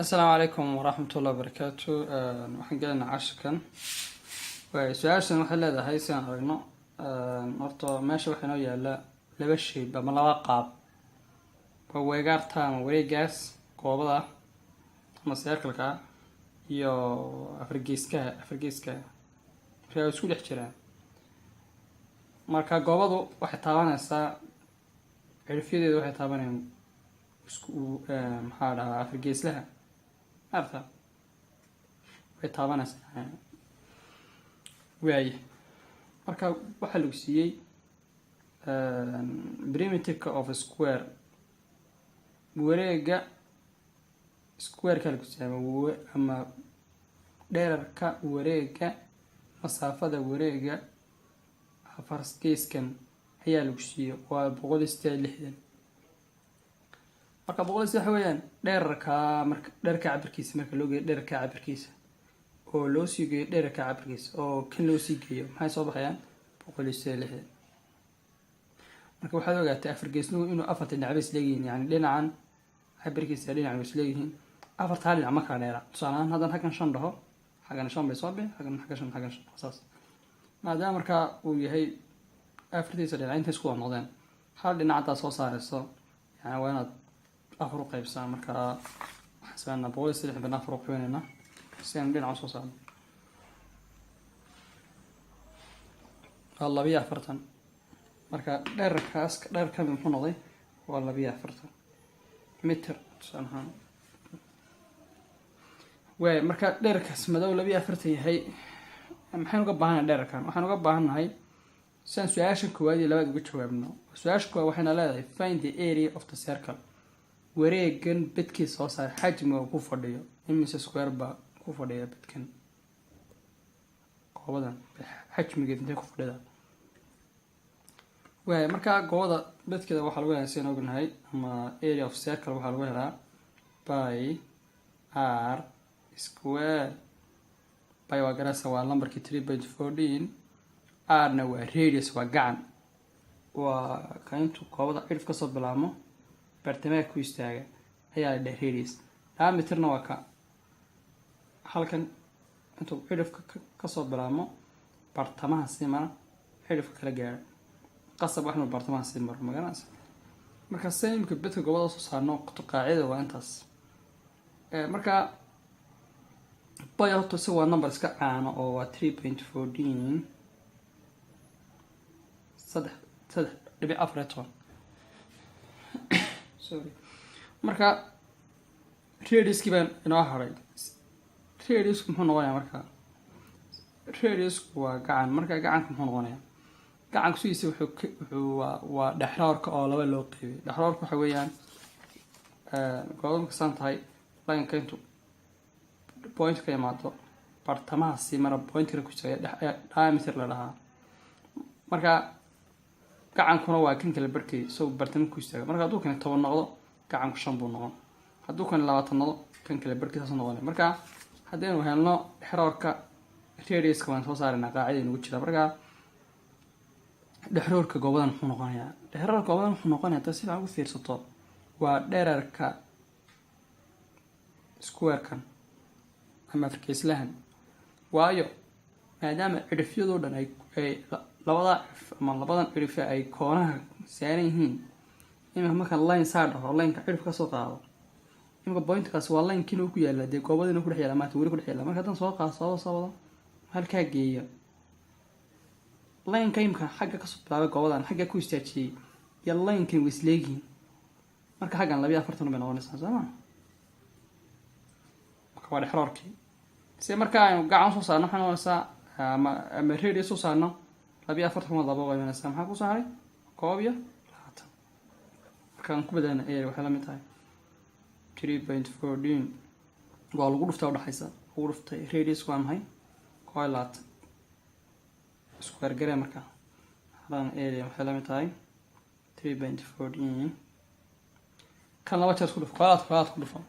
Asalaamu calaykum waraxmatullahi wabarakaatu. Waxaan gelaynaa cashirkan. Waay, su-aashan waxay leedahay, sidaan aragno horta meesha waxaa inoo yaala laba shape ama laba qaab. Waa weegaarta ama wareegaas goobada ama circle-ka iyo afargeeskaha. Afargeeska marka way isku dhex jiraan. Marka goobadu waxay taabanaysaa, cirifyadeedu waxay taabanayaan isku, maxaa dhahaa, afargeeslaha maarta way taabanaysaa. Waaye, marka waxaa lagu siiyey perimeterka of a square, wareega squareka lagu siiyey ama dherarka wareega, masaafada wareega afar geeskan ayaa lagu siiyey, waa 168. Marka boqol iyo waxa weeyaan dherarka, marka dherarka cabirkiisa marka loo geeyo dherarka cabirkiisa oo loo sii geeyo dherarka cabirkiisa oo kan loo sii geeyo, maxay soo baxayaan? 168. Marka waxaad ogaatay afar geesnuhu inuu afarta dhinacba isleeyihiin, yani dhinacan cabirkiisa dhinacan way isleeyihiin, afartaa dhinac ma kala dheera. Tusaale ahaan, haddaan xaggan shan dhaho, xaggan shan bay soo bixi, xaggan xaggan shan, xaggan shan, saas. Maadaama markaa uu yahay afartiisa dhinac intay isku wada noqdeen, hal dhinac haddaad soo saarayso, yani waa inaad afar u qaybsaa. Markaa waxaan sameynaa 103 baan afar u qaybinaynaa si aynu dhinac usoo saarno. Waa 42. Marka dherarkaas, dherer kamid muxuu noqday? Waa 42 mitir, tusaale ahaan. Waay, marka dherarkaas madow 42 yahay, maxaynu uga baahannahay dherarkan? Waxaan uga baahannahay si aan su-aasha koowaad iyo labaad uga jawaabno. Su-aasha koowaad waxayna leedahay: "Find the area of the circle." Wareegan bedkiisa soo saar, xajmiga ku fadhiyo. Imise square baa ku fadhiya bedkan goobadan? Xajmigeed intee ku fadhida? Waay, markaa goobada bedkeeda waxaa lagu helaa, sidaan ognahay, ama area of circle waxaa lagu helaa pi r square. Pi waa garasa, waa lambarkii 3.14. R-na waa radius, waa gacan, waa ka intuu goobada cirif kasoo bilaabmo bartamaha ku istaaga ayaa la dheh radius. Diameterna waa ka halkan intuu cirifka kasoo bilaabmo bartamaha sii mara, cirifka kala gaaro. Qasab wax inuu bartamaha sii maro, magaranaysa. Marka se imika bedka goobada soo saarno, qaacidada waa intaas. Marka pi horta si waa number iska caano oo waa 3.14, saddex 3.14, sorry. Marka radiuskii baan inoo haray. Radiusku muxuu noqonayaa? Marka radiusku waa gacan. Marka gacanka muxuu noqonayaa? Gacanku sidiisa wuxuu waa dhexroorka oo laba loo qeybiyay. Dhexroorka waxa weeyaan goobada markasaan tahay, lineka intuu point ka imaado bartamaha sii mara, pointkana ku jira ayaa diameter la dhahaa. Marka gacankuna waa kan kale barkay isagoo bartama ku istaaga. Marka hadduu kani 10 noqdo, gacanku shan buu noqon. Hadduu kani 20 noqdo, kan kale barkii saas noqonay. Marka haddaynu helno dhexroorka, radiuska waan soo saaraynaa, qaacida nagu jira. Marka dhexroorka goobadan muxuu noqonayaa? Dhexroorka goobadan wuxuu noqonaya, haddaad si fiican ugu fiirsato, waa dherarka squarekan ama afargeeslahan. Waayo, maadaama cidhifyadoo dhan ay labada cirif ama labadan cirife ay koonaha saaran yihiin, imika marka line saa dhaho, lineka cirif kasoo qaado, imika pointkaas waa linekiina ku yaala, dee goobadiina kudhex yaala, maata weli kudhex yaala. Marka haddaan soo qaado, soo soo wado, halkaa geeyo lineka, imika xagga kasoo bilaabay goobadan xagga ku istaajiyey iyo linekan way isleegihiin. Marka xaggan 42 bay noqonaysaa, soo ma? Marka waa dhexroorkii. Si marka aynu gacan soo saarno, waxay noqonaysaa, ama radius soo saarno, 42 waa laba qaybanaysaa. Maxaa kusoo haray? 21. Markaan ku bedelna area, waxay la mid tahay 3.14 waa lagu dhuftay, udhexaysa lagu dhuftay radius waa maxay? 21 square garee. Marka hadan area waxay la mid tahay 3.14, kan laba jeer isku dhufo, koolaad koolaad ku dhufo.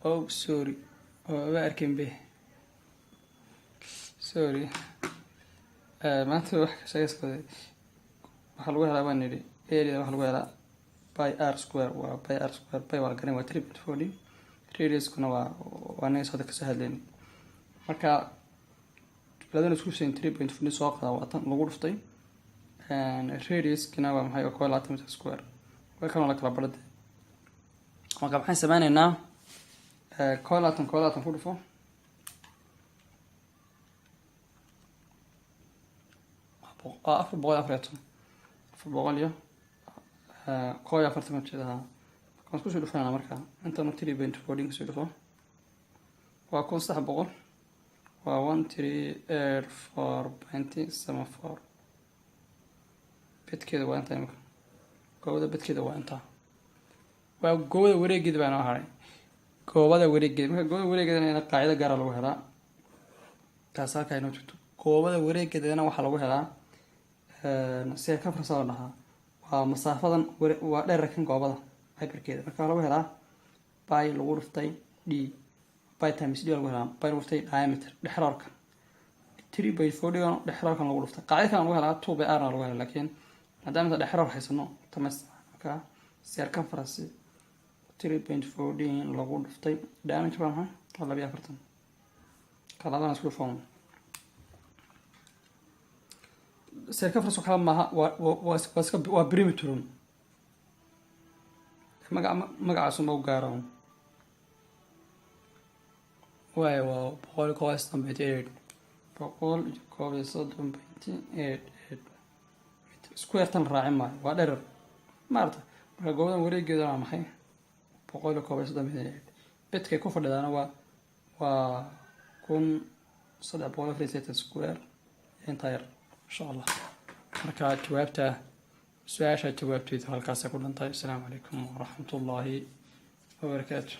Oh, sorry, oo waa arkeen be, sorry. Maanta wax ka sheegayskooda waxaa lagu helaa, baan nidhi, area waxaa lagu helaa pi r square. Waa pi r square. Pi waa la garan, waa 3.14. Radiuskuna waa naga hadda kasoo hadlaynay. Marka labadan isku siin, 3.4 soo qaada, waa tan lagu dhuftay. Radiuskina waa maxay? Waa 21 meter square. Way kanoo la kala barade. Marka maxaan sameyneynaa? 21, 21 ku dhufo, 414, 441 ma jeedaha. Marka waan iskusoo dhufanayna. Marka intanu 3.14 kusoo dhufo, waa 1300, waa 1384.74. Bedkeeda waa intaa. Imika goobada bedkeeda waa intaa, waa goobada wareegeeda baa inoo haray, goobada wareegeeda. Marka goobada wareegeedana qaacido gaara lagu helaa, taas halkaa inoo jirto. Goobada wareegeedana waxaa lagu helaa circumference la dhahaa, waa masaafadan, waa dherarkan goobada cabirkeeda. Marka waxaa lagu helaa pi lagu dhuftay d, pi times d lagu helaa, pi lagu dhuftay diameter, dhexroorka 3.4 dhexroorkan lagu dhuftay. Qaacida kan lagu helaa two pi r na lagu helaa, laakiin maadaama inta dhexroor haysano tama. Marka circumference 3.14 lagu dhuftay diameter waa maxay? Waa 42. Ka labadana isku dhufan. Circumference oo kale maaha, waa iska waa perimeter. Magaca magacaasuma u gaaro waay. Waa 131.8, 131.88 square. Tan raacin maayo, waa dherer maarata. Marka goobadan wareegeeda waa maxay? 131.8. Bedkay ku fadhidaana waa 1384 square, intaa yar, insha Allah. Marka jawaabta su-aasha jawaabteedu halkaasay ku dhantahay. Asalaamu calaykum waraxmatullaahi wabarakaatu.